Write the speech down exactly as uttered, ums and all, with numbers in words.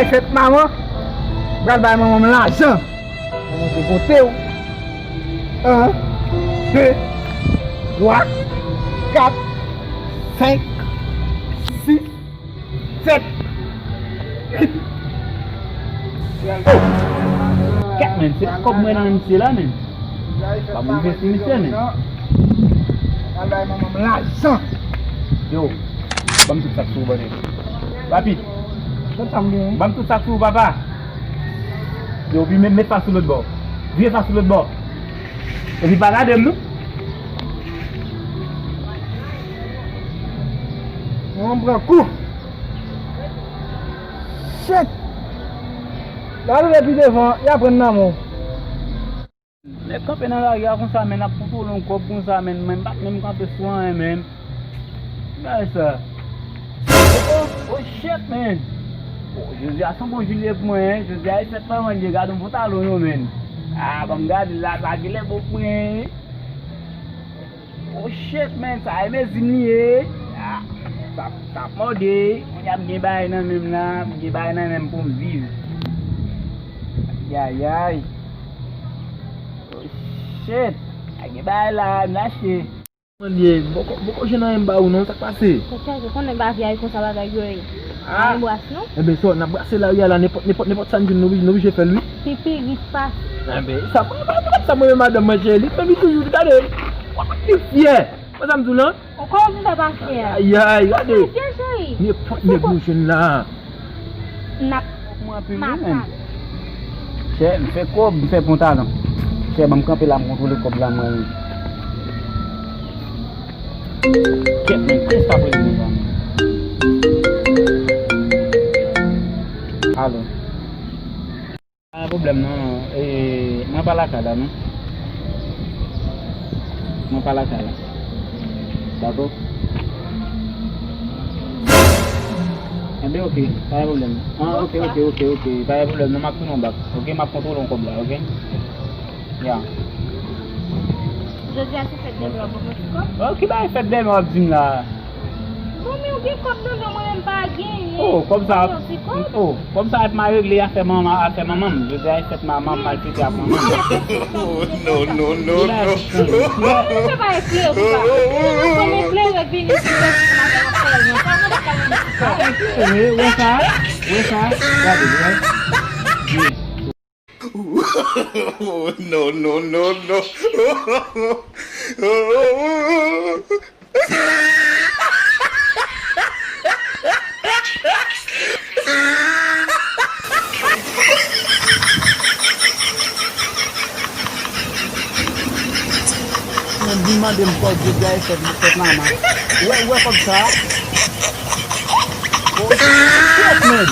Fèt manman, m pral bay manman m lajan. Manman te konte w. An, de, twa, kat, senk, sis, sèt. Oh! Kèt, men, se pa kòb mwen nan men misye la, men. Pa mwen vin sou misye, men. Al bay manman m lajan. Yo, ban m tout sa k sou ou, bande. Rapid. Gad sa m genyen. Ban m tout sa k sou ou, papa. Yo, vire, met, met fas sou lòt bò. Vire fas sou lòt bò. Epi pa gade m, non. Mwen pran kou. Shit! Gade depi devan, y ap pran nan men w. Nèg kanpe nan lari a konsa, men, ap kontwole yon kòb konsa, men, men m pa t menm kanpe sou anyen, men. Ki bagay sa? Oh, oh, oh, shit, men. Oh, jodi a se yon bon jounen pou mwen, en. Jodi a se fèt manman l ye, gade yon pantalon yo, men. Ah, ban m gade la, sa genlè bon pou mwen, en. Oh, shit, men, sa e mezi m li ye. Ah, sa, sa ap mòde. Kounye a m gen bagay nan men m la, m gen bagay nan men m pou m viv. Ayayay. Oh, shit. A gen bagay la, m lache. Kòman l ye? Poko, poko jwenn anyen m ba ou non, sa k pase? Kòkè, ou konnen bagay konsa bagay yo ye. Ah. Anyen bras non? Enben, so, n ap brase lari a la, nenpòt, nenpòt, nenpòt sa n jwenn, nou, nou oblije fè l, wi. Pipirit pase. Enben, sa, mwen, mwen, mwen, sa mwen, madanm mwen, cheri, li, men li toujou, gade, li fyè. Wè sa m di w lan? Ou konnen m fè pa fyè. Ayayay, gade. Fè fyè, cheri. Nenpòt nèg nou jwenn la. N ap matant. Chè, m fè kòb, m fè pantalon. Chè, ban m kanpe la, m kontwole kòb la, mwen. Kèt, men, kiyès k ap rele mwen la, men? Alo. Pa gen pwoblèm, non. E, mwen pa lakay la, non. Mwen pa lakay la. Dakò. Enben, oke, pa gen pwoblèm. Ah, oke, oke, oke, oke, pa gen pwoblèm, non, m ap tounen w bak. Oke, m ap kontwole yon kòb la, oke? Ya. Jodi a se fèt dèmen w ap ban mwen ti kòb? Oh, ki bagay fèt dèmen w ap di m la? Bon, men ou gen kòb nan men w, mwen menm pa genyen. Oh, kòb sa ap, oh, kòb sa ap ma regle afè manman, afè manman m. Jodi a e fèt manman m, m al fete ak manman m. Oh, non, non, non, non. Ou se pa eklere, ou pa. Ou konn eklere vini sou fèt manman m ap fè yon. Sa mwen pa ka vini sou sa. Ah, eklere, wè sa, wè sa. Gade, wè. Non, non, non, non. Mwen vin mande m kòb, jodi a e fèt, fèt manman. Wè, wè kòb sa. Oh, shit, man.